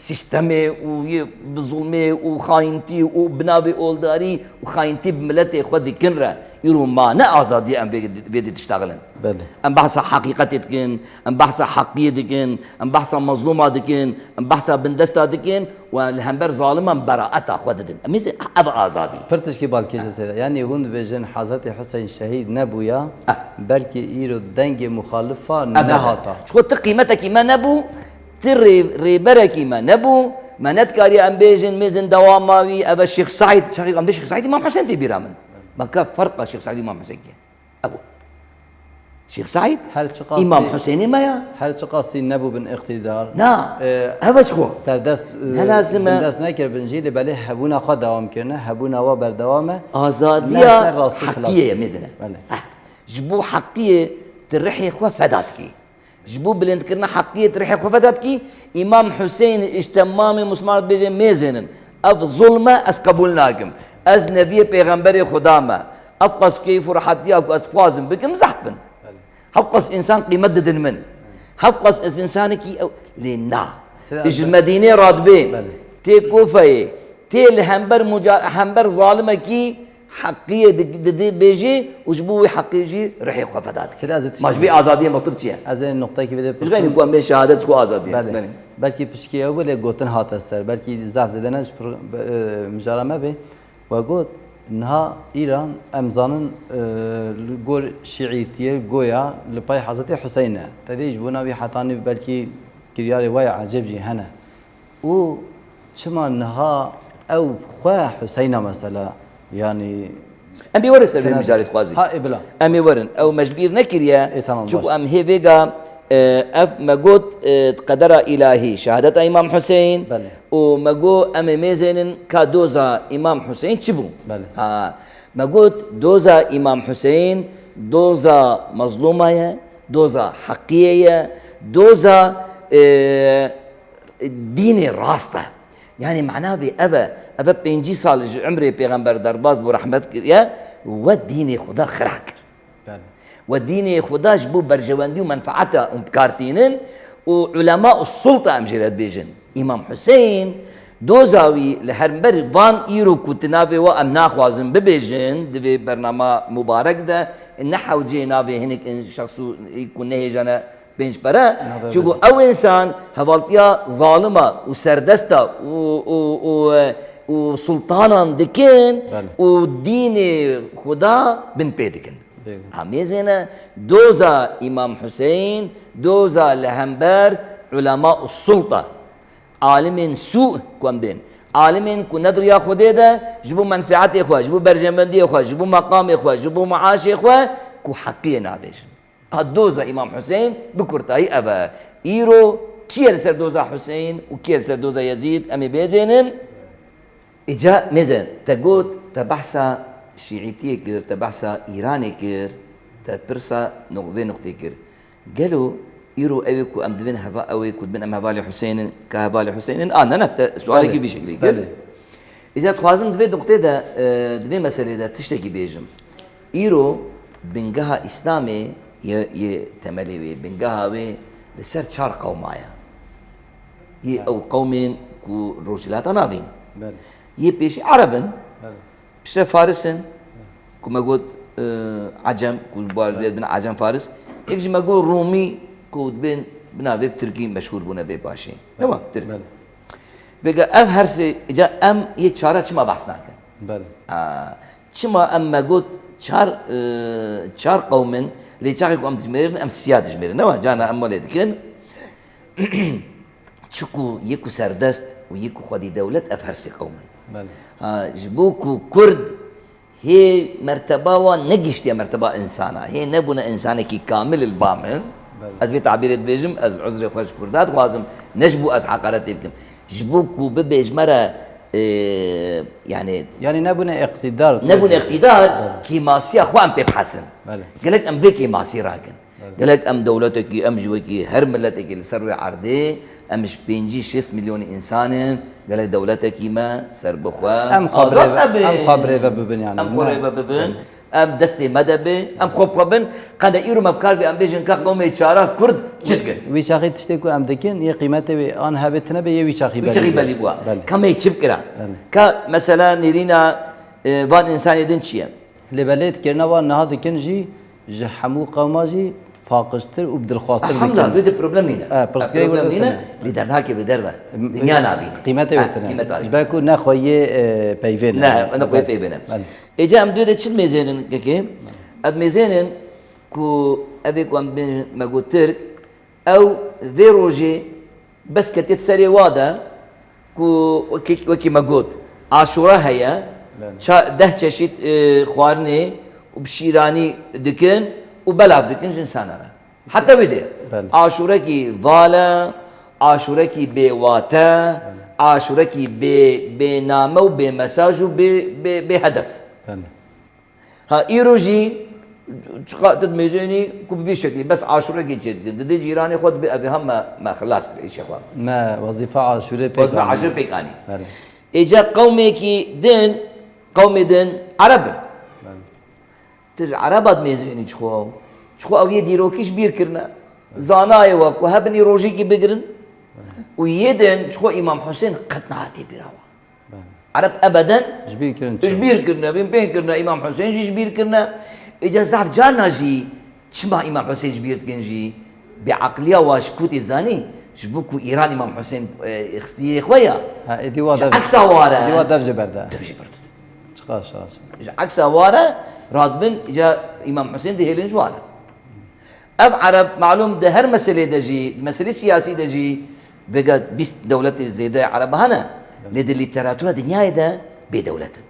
sîstemê û yê bi zulmê û xayintî û bi navê oldarî û xayintî bi miletê xwe dikin re, îro ma ne azadiyê em vê, vê dê diştexilin. Belê. Em behsa heqîqetê dikin, em behsa heqiyê dikin, em behsa mezlûma dikin, em behsa bindesta dikin û em li hember zaliman beraeta xwe didin. Em ê zê-, ev azadî. Pir tişkî balkêş e seyda. Yanî hûn dibêjin Hezretê Huseyn şehîd nebûya, Eh. belkî îro dengê muxalifa Ebeden. nehata. Çiko ti qîmetekî me nebû, ti rê-, rêberekî me nebû, me nedikariye em bêjin mêzin dewama wî, ev e Şêx Seîd, Şêx, em bê Şêx Seîd Îmam Husên tê bîra min. Me ka ferqa Şêx Seîd Îmam Husên kiye. Ew. Şêx Seîd, Her çiqasî, Îmam Husênê me ya. her çiqasî nebûbin îqtîdar. Na, Ee, ev e çi xwe? serdest, Ne e, lazim e. bindest nekiribin jî, lê belê hebûna xwe dewam kirine, hebûna we berdewam e. Azadiya Nehte rastî xilas. heqiyê ye mêzine. Belê. Heh. Ji bo heqiyê tu rihê xwe feda dikî. Ji bo bilindkirina heqiyê tu rihê xwe feda dikî, Îmam Husên ji temamê Musliman dibêje mêzênin. Ev zulm e, ez qebûl nakim. Ez neviyê pêxemberê Xuda me. Ev qas keyf û rehetiya ku ez dixwazim bikim, zehf in. Belê. Hevqas însan qîmet didin min. Hevqas ez însanekî ew, lê na. Sira Ji ez Medînê radibê, Belê. tê kofeyê, tê li hember muca-, hember zalimekî heqiyê di-, didê bêjê û ji bo wî heqê jî rihê xwe feda dike. Sira ez Ma ji vê azadiyê mestir çi ye? Ez ê noqtekî vê de Ji xeynî pirsim. ku em bên şehadet ku azadiyê. Belê. Belê. Belkî pişkî ew bû lê gotin hate ser. Belkî zaf zêde ne ji pir-, e, mijara me bê. We got, niha Îran, em zanin, e, li gor şîîtiyê goya li pay Hezretê Huseyn e. Te dî ji bona vî hetanî belkî kiryarê we ya ecêb jî hene. Û çima niha ew xwe Huseyna mesela, yanî Em ê werin ser vê Tenaz- mijarê dixwazî. Ha, ê bila. Em ê werin. Ew me ji bîr nekiriye. Ê, tamam, Çunku baş. em hê vêga, e, ev me got, e, qedera îlahî, şehadeta Îmam Huseyn Belê. û me got em ê mêzênin ka doza Îmam Huseyn çi bû? Belê. Ha, me got doza Îmam Huseyn doza mezlûma ye, doza heqiyê ye, doza, e, dînê rast e. Yanî mana vê ev e, ev e pêncî sal ji umrê pêxember derbas bû, rehmet kiriye, we dînê Xuda xira kir. Belê. We dînê Xuda ji bo berjewendî û menfeeta hûn bi kar tînin û ulema û sulta em jê re dibêjin. Îmam Huseyn, doza wî li hember van îro ku di navê we em naxwazin bibêjin, di vê bernama mubarek de ne hewceyê navê hinek in-, şexs û ku nehêjane pênc pere. Navê Çunku bêjin. ew însan hevaltiya zalima û serdesta û, û, û, û sultanan dikin Belê. û dînê Xuda bin pê dikin. Bêguman. Amêzêne doza Îmam Huseyn, doza li hember ulema û sulta. Alimên sû ku em bên. Alimên ku ne di riya Xwedê de ji bo menfeetê xwe, ji bo berjewendiyê xwe, ji bo meqamê xwe, ji bo meaşê xwe ku heqiyê nabêjin. Ha doza Îmam Huseyn bi kurtayî ev e. Îro kî ye li ser doza Huseyn û kî ye li ser doza Yezîd em ê bêzênin? Îca mêze te got, te behsa şîîtiyê kir, te behsa Îranê kir, te pirsa noq-, vê noqtê kir. Gelo îro ew ê ku em dibin heva-, ew ê ku dibin em hevalê Huseyn in, ka hevalê Huseyn in? A, ne, ne, te sualekî Belê, vî şeklî kir. belê. Îca dixwazim di vê noqtê de, e, di vê meselê de tiştekî bêjim. Îro bingeha Îslamê yê, yê temelê wê, bingeha wê li ser çar qewma ye. Yê Belê. ew qewmên ku Rojhilata Navîn. Belê. Yê pêşî Ereb in. Belê. Piştre Faris in, ku me got, e, Ecem, ku ji bo Belê. dibin Ecem Faris. Yek jî me got Rûmî, ku dibên bi navê bi Tirkî meşhûr bûne vê paşê. Belê. Tamam, Tirk. Belê. Vêga ev her sê, îca em yê çara çima behs nakin? Belê. A, çima em me got çar, e, çar qewm in, lê çaxê ku em dijmêrin, em siya dijmêrin. Ne wa? Cana em welê dikin. Çiku yê ku serdest û yê ku xwedî dewlet, ev her sê qewm in. Belê. Ha, ji bo ku Kurd hê merteba wan negihiştiye merteba însana, hê nebûne însanekî kamil li ba min. Belê. Ez vê tabîrê dibêjim, ez uzrê xwe ji Kurda dixwazim, ne ji bo ez heqaretê bikim. Ji bo ku bibe ji me re, e, yani Yanî nebûne îqtîdar. Nebûne îqtîdar, Belê. kêmasiya xwe em pê bihesin. Belê. Gelek em vê kêmasî rakin. Gelek em dewletekî, em ji wekî her miletekî li ser wê erdê, em ji pêncî şêst milyonî însan in, gelek dewletekî me serbixwe, Em xwe azad birêve, hebe. em xwe birêve bibin, yani. Em xwe Ne? rêve bibin. Em destê me de be, em xwe bi xwe bin, qede îro me bi kar bê em bêjin ka qewmê çara Kurd çi dikin? Wî çaxê tiştê ku em dikin, yê qîmetê wê an hebe tine be, yê wî çaxî Wî belî çaxî be. belî bû. Belê. Ka me çi bikira? Belê. Ka mesela nêrîna, e, van însanê din çi ye? Lê belê dikirina wan niha dikin jî ji hemû qewma jî faqijtir û bi dilxwastir dikin. Elhamdulillah, dû de problem nîne. E, pirsgirêk Problem wê nîne, tune. Lê dernakê bi derve. Dinya nabîne. Qîmetê Ha, wê tune. qîmet nabîne. Ji ber ku ne xwe yê, e, peyvê ne. Ne, ne xwe yê peyvê ne. Belê. Êca em dû de çi mêzênin kekê? Em mêzênin ku evê ku em bê me got Tirk, ew vê rojê bes ketiye serê wa de ku wekî, wekî me got, Aşûra heye, Belê. ça-, deh çeşît, e, xwarinê û bi şîranî dikin û belav dikin ji însana re. Heta wê dê. Belê. Aşûrekî val e, aşûrekî bêwate, Belê. aşûrekî bê, bêname û bêmesaj û bê, bê, bêhedef. Belê. Ha, îro jî çiqa tu dimêjênî ku bi vî şeklî bes aşûrekî çêdikin. Didê cîranê xwe dibê evê hem me, me xilas kir, îşê xwe. Me wezîfa aşûrê pêk Wezîfa anî. aşûrê pêk anî. Belê. Êca qewmekî din, qewmê din Ereb in. Belê. Tu ji Ereba dimêjênî çixwe. Çixwe ew yê dîrokî ji bîr kirine. Zanayê we ku hebin î rojîkî bigirin. Belê. Û yê din çixwe Îmam Husên qet nehatiye bîra we. Belê. Ereb ebeden Ji bîr kirin çi? ji bîr kirine, bin pê kirine, Îmam Husên jî ji bîr kirine. Êca zaf carna jî çima Îmam Husên ji bîr dikin jî, bêeqliya wa ji ku tê zanî, ji bo ku Îran Îmam Husên, e, xistiye xwe ya. Ha, êdî wa Ji dev, eksa ware. êdî wa dev jê berde. Dev jê berde. Çiqas şaş. Ji eksa ware radibin, îca Îmam Husên dihêlin ji ware. Ev Ereb, malûm, di her meselê de jî, di meselê siyasî de jî, vêga bîst dewletê zêde Ereba hene, lê di lîteratura dinyayê de bê dewlet in.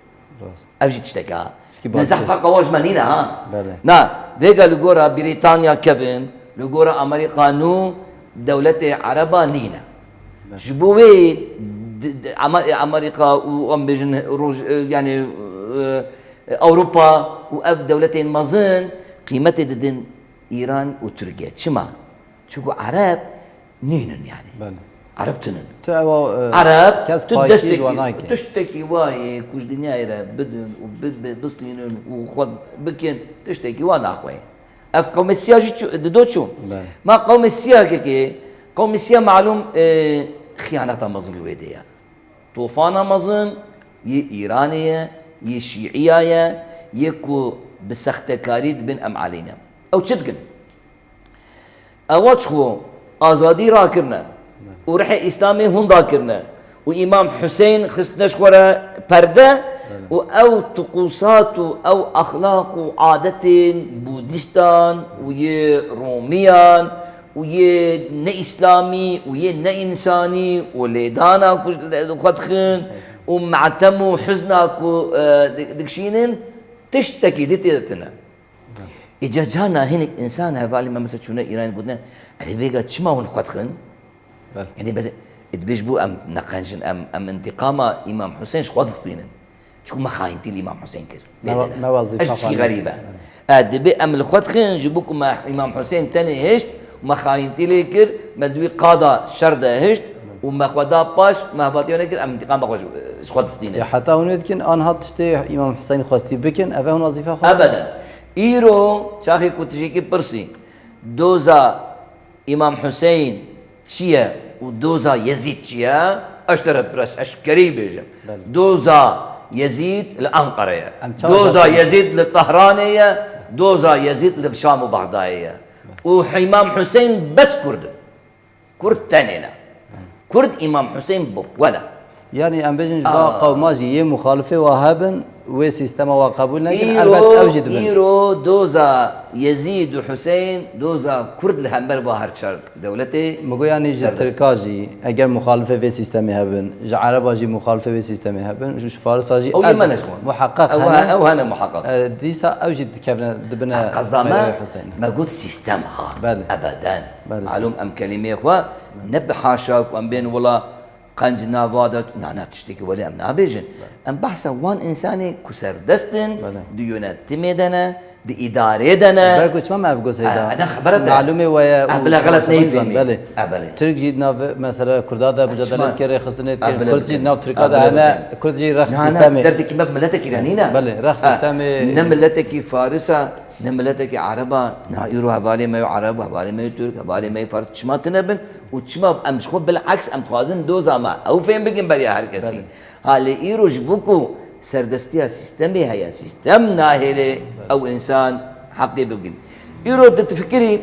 Rast. Ev jî tiştek e. Tişkî Ne zehf baş. ferqa wa ji me nîne, ha. Belê. Na, vêga li gora Brîtanya kevin, li gora Amerîka nû dewletê Ereba nîne. Belê. Ji bo wê di, di, Ama-, Amerîka û em bêjin roj, e, yani, e, Ewropa û ev dewletên mezin qîmetê didin Îran û Tirkiye. Çima? Çunku Ereb nînin yani. Belê. Ereb tinin. Tu ewa, e, Ereb, kes tu payî destekî, ji wan nayke. tiştekî wayê ku ji dinyayê re bidin û bi, bi, bistînin û xwe bikin, tiştekî wa naxwe ye. Ev qewmê siya jî çû, dido çû. Belê. Ma qewmê siya kekê, qewmê siya malûm, e, xiyaneta mezin li wê de ye. Tofana mezin yê Îranê ye, yê Şîiya ye, yê ku bi sextekarî dibin em aleyhine. Ew çi dikin? Ewa çixwe azadî rakirine û rihê Îslamê hunda kirine û Îmam Huseyn xistine ji xwe re perde û ew tiqûsat û ew exlaq û adetên Budîstan û yê Romiyan û yê ne Îslamî û yê ne însanî û lêdana ku ji xwe dixin û metem û hizna ku, e, di-, dikişînin, tiştekî dî tê de tine. Îca carna hinek însan hevalî me mesela çûne Îranê gotine, "Erê vêga çima hûn xwe dixin?" Belê. Yanî bes, e, dibêj bû em neqenc in, em, em întîqama Îmam Husên ji xwe distînin. Çunku me xayîntî li Îmam Husên kir. Me wa-, Nêzene. me wazîfe Ev tişkî xwe xerîb e. E, dibê em li xwe dixin, ji bo ku me Îmam Husên tenê hişt, me xayîntî lê kir, me li wî qada şer de hişt û me xwe da paş, me hevatiya nekir, em întîqama xwe ji, ji xwe distînin. Ya heta hûn wê dikin, anha tiştê Îmam Husên xwestî bikin, ev e hûn wazîfa xwe? Ebeden. Îro çaxê ku tu jêkî pirsî, doza Îmam Huseyn çi ye û doza Yezîd çi ye? Ez ji te re biraz eşkerî bêjim. Belê. Doza Yezîd li Enqere ye. Em çawa Doza zaten Yezîd li Tehranê ye. Doza Yezîd li Şam û Bexdayê ye. Û Îmam Huseyn bes Kurd in. Kurd tenê ne. Kurd Îmam Huseyn bi xwe ne. Yanî em bêjin ji va Aa. qewma jî yê muxalifê wa hebin, wê sîstema wa qebûl nekin, Îro, elbet ew jî dibin. îro doza Yezîd û Huseyn, doza Kurd li hember va her çar dewletê Min got, yanî ji serbest. Tirka jî, eger muxalifê vê sîstemê hebin, ji Ereba jî muxalifê vê sîstemê hebin, ji Farisa jî Ew yê elbet me ne ji wan. muheqeq Ew hene. he-, ew hene muheqeq. E, dîsa ew jî dikevine, dibine Qezda me, peyvê Huseyn. me got sîstem ha. Belê. Ebeden. Belê, Malûm sîstem. em kelîmeyê xwe ne bi haşa ku em bên wila Qenc nava de, na, na, tiştekî welê em nabêjin. Em behsa wan însanê ku serdest in, Belê. di yönetimê de ne, di îdarê de ne. Belku çima me ev gozeyda? E, ne xebera te. Malûmê we ye. E, û bila xelet neyfêmî. Belê. E, belê. Türk jî di nav mesela Kurda de E, mücadele çima? dike, rêxistinê dike. E, belê Kurd jî bikin. di nav Türka E, de belê hene. bikin. Kurd jî Na, na, rêxsîstemê. derdekî me bi miletekî re nîne. Belê, E, rêxsîstemê. Ne miletekî Farisa, ne miletekî Ereba, na îro hevalê me yo Ereb, hevalê me yo Türk, hevalê me yo Fars, çima tune bin? Û çima em ji xwe bileks em dixwazin doza me ew fêm bikin beriya her kesî. Belê. Ha, lê îro ji bo ku serdestiya sîstemê heye, sîstem nahêle ew însan heqê bibin. Îro tu difikirî,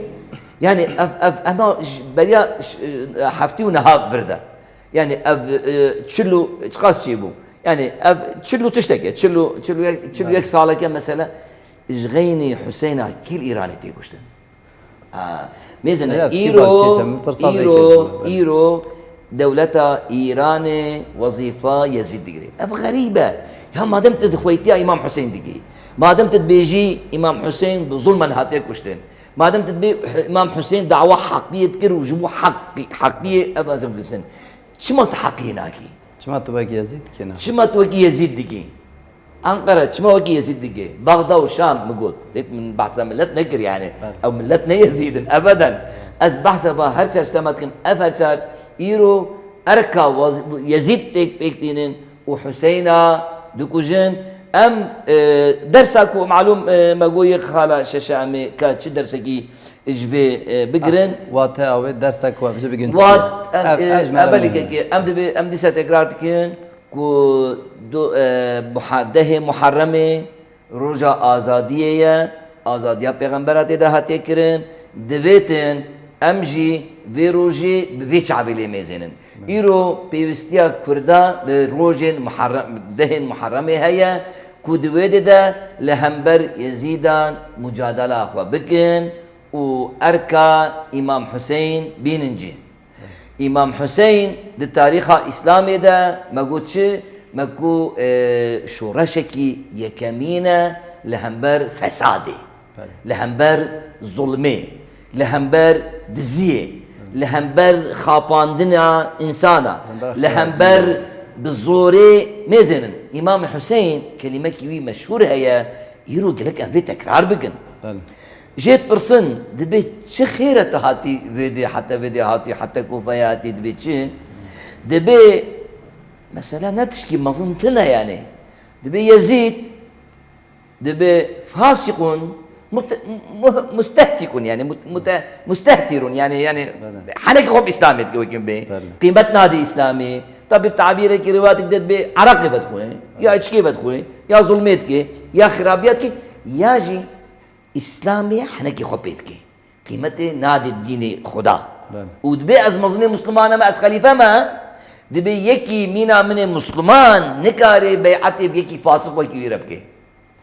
yani ev, ev, ema ji beriya ş-, heftî û niha vir de. Yani ev, e, çil û çiqas çêbû. Yani ev çil û tiştek e, çil û, çil û yek, çil û yek saleke mesela ji xeynî Huseyna kî li Îranê tê kuştin? Ha, mêzine, Ya, çi îro, balkêş e, min pirsa vê îro, kir ji me, belê. îro dewleta Îranê wezîfa Yezîd digirê. Ev xerîb e. Ya madem tu dixweytiya Îmam Huseyîn digî, madem tu dibêjî Îmam Huseyîn bi zulmen hatiye kuştin, madem tu dibê Îmam Huseyîn dawa heqiyê dikir û ji bo heqî-, heqiyê ev ez em gilsin. Çima tu heqiyê nakî? Çima tu wekî Yezîd dikî ne? Çima tu wekî Yezîd dikî? Enqere çima wekî Yezîd dike? Baxda û Şam mi got. Têt min behsa millet nekir yani. Evet. Ew millet ne Yezîd in, ebeden. Ez behsa va her çar sitema dikim. Ev her çar îro erka waz-, Yezîd têk pêk tînin û Huseyna dikujin. Em, e, dersa ku malûm, e, me got yek xala şeşe em ê ka çi dersekî ji vê, e, bigirin. Wate ew ê dersa ku em ji bigin Wat, çi? em, Ev, e, ev ji me re ebelikekê, em dibê, em dîsa tekrar dikin. Ku du, e, muha-, dehê Muharremê roja azadiyê ye, azadiya Pêxembera tê de hatiye kirin, divêtin em jî vê rojê bi vê çavê lê mêzênin. Îro pêwistiya Kurda bi rojên Muharrem, dehên Muharremê heye ku di wê dê de li hember Yezîdan mucadela xwe bikin û erka Îmam Huseyn bînin cî. Îmam Huseyn di tarîxa Îslamê de me got çi? Me ku, e, şoreşekî yekemîn e li hember fesadê, Belê. li hember zulmê, li hember diziyê, li hember xapandina însana, Hember li xeyal. hember bi zorê mêzênin. Îmam Huseyn kelîmekî wî meşhûr heye, îro gelek em vê tekrar bikin. Belê. Jê dipirsin, dibê çi xêr e tu hatî vê dê, heta vê dê hatî, heta Kûfeyê hatî, dibê çi? Dibê, mesela ne tişkî mezin tune yani. Dibê Yezîd, dibê fasiqun, mute-, mu-, mustehtikun yani, mut-, mute-, mustehtirun yani, yani Belê. henekî xwe bi Îslamê dike wekî bê. Belê. Qîmet nadê Îslamê. Tabî tabîrekî riwatik de dibê Iraqê vedixwe, ya içkê vedixwe, ya zulmê dike, ya xirabiyat dike, ya jî Îslamê henekî xwe pê dike. Qîmetê nadê dînê Xuda. Belê. Û dibê ez mezinê Musliman me, ez xelîfe me, dibê yekî mîna min ê Musliman nikarê beyetê bi yekî fasiq wekî wî re bike.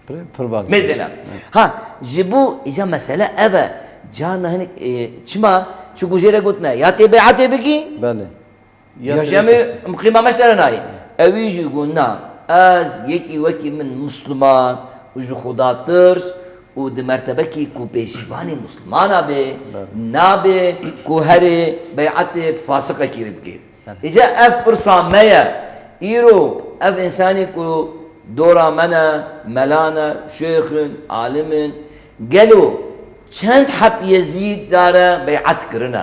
Pir, pir baş. Mêzêne. Evet. Ha, ji bo îca mesele ev e. Carna hinek, e, çima? Çunku jê re gotine, ya tê beyetê bikî, Belê. Ya Ya tê ji em ê bikî. Qîma me ji te re nayê. Ewî jî got, na, ez yekî wekî min Musliman û ji Xuda tirs û di mertebekî ku pêşîvanê Muslimana bê, Belê. nabê ku herê beyetê bi fasiqekî re bikê. Belê. Îca ev pirsa me ye. Îro ev însanê ku dora me ne, mela ne, şêx in, alim in, gelo çend heb Yezîd dare beyet kirine?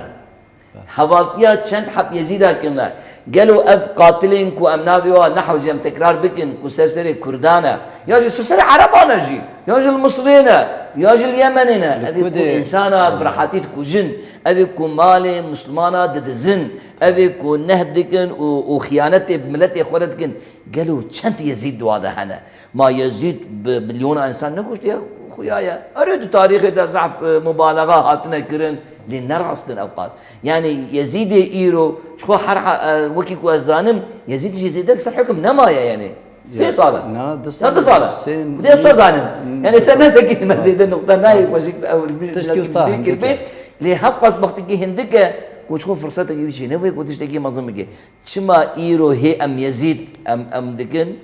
Hevaltiya çend heb Yezîda kirine? Gelo ev qatilên ku em navê wa nehew jî em tekrar bikin, ku ser serê Kurdan e, ya jî ser serê Ereban e jî, ya jî li Misirê ne, ya jî li Yemenê ne, Li ev ê ku Kurdê insana bi rehetî dikujin, ev ê ku malê Mislimana didizin, ev ê ku neh dikin û, û xiyanetê bi miletê xwe re dikin, gelo çend Yezîd di wa de hene? Ma Yezîd bi milyona însan nekuştiye? Xuya ye. Erê, di tarîxê de zehf, e, mubalexa hatine kirin, lê ne rast in ew qas. Yani Yezîdê îro, ji xwe her ha-, e, wekî ku ez zanim, Yezîd jî zêde li ser hukm nemaye yani. Sê Ya, sal e. na, du Ya sal du sal e. e. Sê Ku dê ez zanim. Hmm. Yani ser nesekî me zêde nuqta nayê xweşik ew Tişkî wisa bê hindike. kirbê. Lê hep qas bextekî hindik e, ku ji xwe firsetekî wî çênebûye, ku tiştekî mezin bike. Çima îro hê em Yezîd em, em dikin?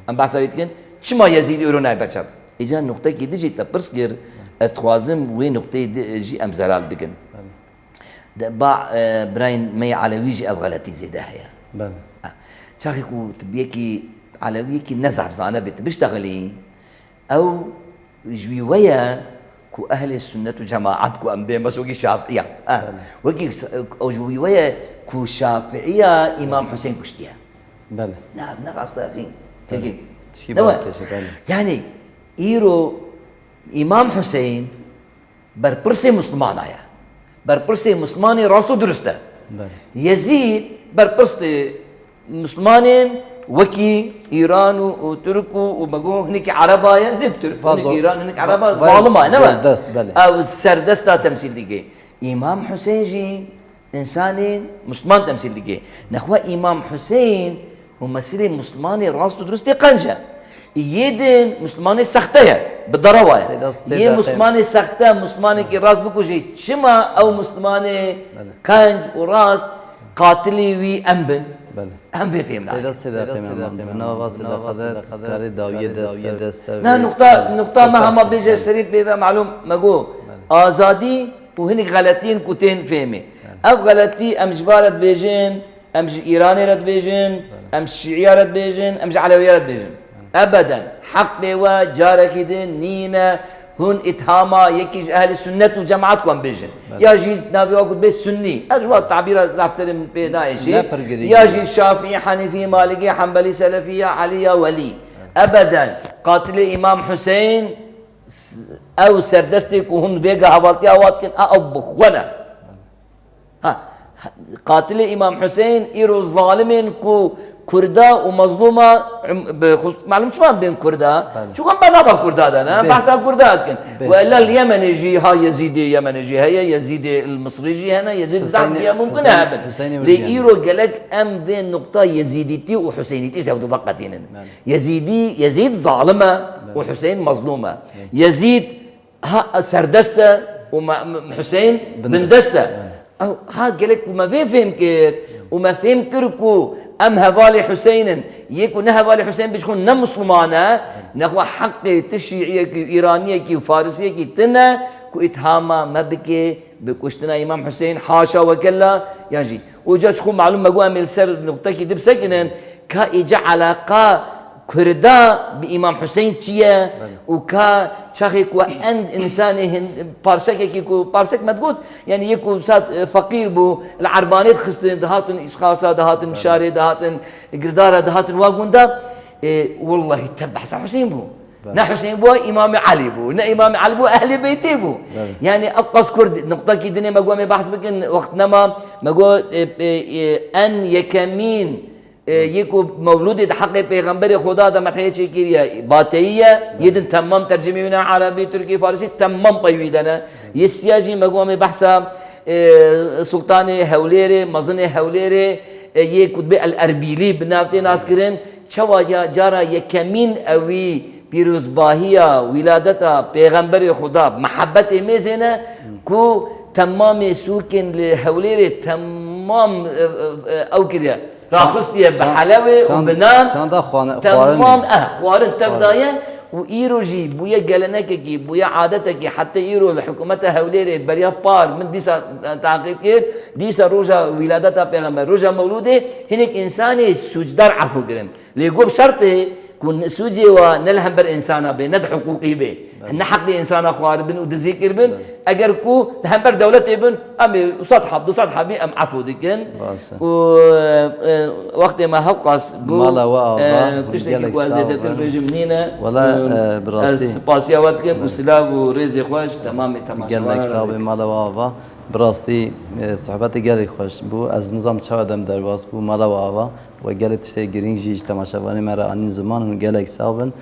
Em behsa wê dikin. Çima Yezîd îro nayê berçav? Îca nuqtekî din jî te pirs kir, ez dixwazim wê nuqteyê di jî em zelal bikin. Belê. De ba, e, birayên me yê Elewî jî ev xeletî zêde heye. Belê. Çaxê ku tu bi yekî elewiyekî ne zehf zane bê, tu biştexilî, ew ji wî we ye ku ehlê sunnet û cemaat ku em bê mesokî şafiiya. Ha. Belê. Wekî s-, ew ji wî we ye ku şafiiya Îmam Husên kuştiye. Belê. Na, ne rast e, axî. Belê. Kekê. Tişkî Ne wa? balkêş e, belê. Yani, îro Îmam Husên berpirsê Muslimana ye. Berpirsê Muslimanê rast û durist e. Belê. Yezîd berpirsê Muslimanên wekî Îran û, û Tirk û, û me got hinekî Ereba ye, hinek Tirk, hinek Vazo-, Îran, hinek va-, Ereba, va-, zalima ye, ne be? Serdest, belê. Ew serdesta temsîl dike. Îmam Husên jî Însanên Musliman temsîl dike. Nexwe Îmam Husên û mesilê Muslimanê rast û duristê qenc e. Yê din Muslimanê sexte ye. Bi derewa ye. Seyda, Yê seyda Muslimanê sexte, Muslimanekî rast bikujê, çima ew Muslimanê Belê. qenc û rast qatilî wî em bin? Belê. Em vê fêm Seyda, nakin. Seyda, Peyman, Peyman, Peyman, nava Seyda Qeder, karê dawiyê de ser, ser Na, vê nuqta, nuqta me hema bêje serî pê ve malûm me got. Belê. Azadî û hinek xeletiyên ku tên fêmê. Belê. Ev xeletî em ji va re dibêjin, em ji Îranê re dibêjin, Belê. em ji Şîiya re dibêjin, em ji Elewîya re dibêjin. Belê. Ebeden. Heqê we carekî din nîne hûn îthama yekî ji ehlî sunnet û cemaat ku em bêjin. Belê. Ya jî navê wa ku dibê sunnî. Ez ji wa tabîra zaf serê min pê naêşî. Ne pir girîng Ya e. jî şafî, henîfî, malikî, hembelî, selefî, ya elî, ya welî. Belê. Ebeden. Qatilê Îmam Husên S-, ew serdestê ku hûn vê hevaltiya wa dikin, a ew bi xwe ne. Ha, ha, qatilê Îmam Husên îro zalimên ku Kurda û mezlûma, em, bi xus-, malûm çima bên Kurda? Belê. Çünkü em bernava Kurda de ne, Bê. behsa Kurda dikin. Bê. Wela li Yemenê jî ha Yezîdê Yemenê jî heye, Yezîdê il Misrî jî hene, Yezîd Huseyinê, zaf cihê mumkin Huseyinê, hebe. Huseyinê Lê Urgenê. îro gelek em vê nuqta Yezîdîtî û Huseynîtî zewdu veqetînin. Belê. Yezîdî, Yezîd zalim e û Belê. Huseyîn mezlûm e. Belê. Yezîd ha serdest e û me-, me-, Huseyîn Bindest. bindest e. Belê. Ew ha gelek ku me vê fêm kir û me fêm kir ku em hevalê Huseyîn in, yê ku ne hevalê Huseyîn bê ji xwe ne Musliman e, nexwe heqê ti Şîiyekî û Îraniyekî û Farisiyekî tine ku îthama me bike bi kuştina Îmam Huseyîn, haşa wekella, yan jî. Û ca çixû malûm me got em ê li ser nuqtekî di bisekinin, ka êca eleqa Kurda bi Îmam Huseyîn çi ye Belê. û ka çaxê ku en însanê hin-, parsekekî ku parsek me digot, yani yê ku sat, e, feqîr bû, li Erbanê dixistin, dihatin Îsxasa, dihatin Belê. Şarê, dihatin Girdara, dihatin wa gunda, e, wellahî tev behsa Huseyîn bû. Belê. Ne Huseyîn bû, Îmamê Elî bû. Ne Îmamê Elî bû, Ehlê Beytê bû. Belê. Yani ev qas Kurd, nuqtekî dinê me got em ê behs bikin, wext nema, me got, e, e, e, en yekemîn, e, yê ku mewlûdê di heqê Pêxemberê Xuda de methê çêkiriye, Bateyî ye, Belê. yê din temam tercimê wî ne, Erebî, Tirkî, Farisî, temam pey wî de ne. Yê siya jî me got em ê behsa, e, Sultanê Hewlêrê, mezinê Hewlêrê, e, yê ku dibê El Erbîlî bi nav tê naskirin, Çawa ya cara yekemîn ewî pîrozbahiya wîladeta Pêxemberê Xuda, mehebetê mêzêne ku temamê sûkên li Hewlêrê temam, e, e, e, ew kiriye. Çan-, Raxistiye bi çan-, helewê û çan-, bi nan çanda xwane-, temam, xwarinê. eh, xwarin tev Xwarin. daye û îro jî bûye gelenekekî, bûye adetekî, heta îro li hikûmeta Hewlêrê beriya par min dîsa, e, taqîb kir, dîsa roja wîladeta Pêxember, roja Mewlûdê hinek însanê sûcdar efû kirin. Lê got bi şertê ku n-, sûcê wa ne li hember însana bê, ne di hiqûqî bê. Belê. Ne heqê însana xwaribin û dizî kiribin. Belê. Eger ku li hember dewletê bin, em ê sed heb, du sed hebî em efû dikin. Baş e. Û, e, wextê me hewqas bû, Mala we ava, e, hûn tiştekî gelek ku ez sax zêdetir bin. bêjim nîne. Wela, Û e, bi rastî. ez spasiya we dikim û Belê. silav û rêzê xwe ji temamê temaşevanan Gelek re sax bin, dikim. Mala we ava. Bi rastî, e, sohbetê gelek xweş bû. Ez nizam çawa dem derbas bû, mala we ava. We gelek tiştê girîng jî ji temaşevanê me re anîn ziman, hûn gelek sax bin.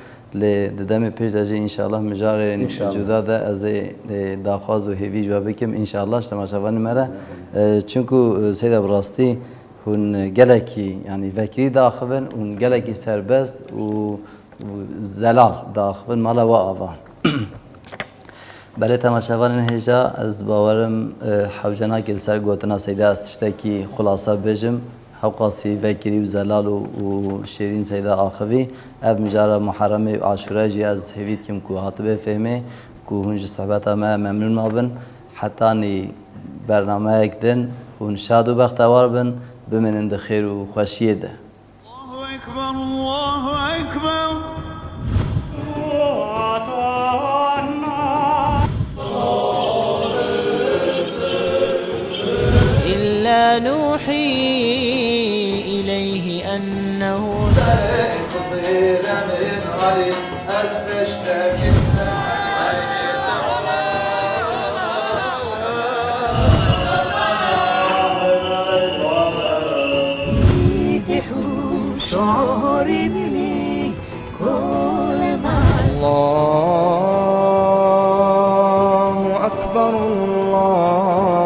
Lê di demê pêş de jî înşallah mijarên İnşallah. cuda de ez ê, e, daxwaz û hêvî ji we bikim înşallah ji temaşevanê me re. E, çunku, e, Seyda bi rastî hûn gelekî, yanî vekirî diaxivin, hûn gelekî serbest û, û zelal diaxivin mala we ava. Belê temaşevanên hêja, ez bawerim, e, hewce nake li ser gotina Seyda ez tiştekî xulasa bêjim. Hewqasî vekirî û zelal û, û şêrîn Seyda axivî. Ev mijara Muharremê û Aşûrayê jî ez hêvî dikim ku hatibe fêhmê, ku hûn ji sohbeta me memnûn mabin. Hetanî bernameyek din hûn şad û bextewar bin. Bimînin di xêr û xweşiyê de. إلا نوحي إليه أنه الله أكبر، الله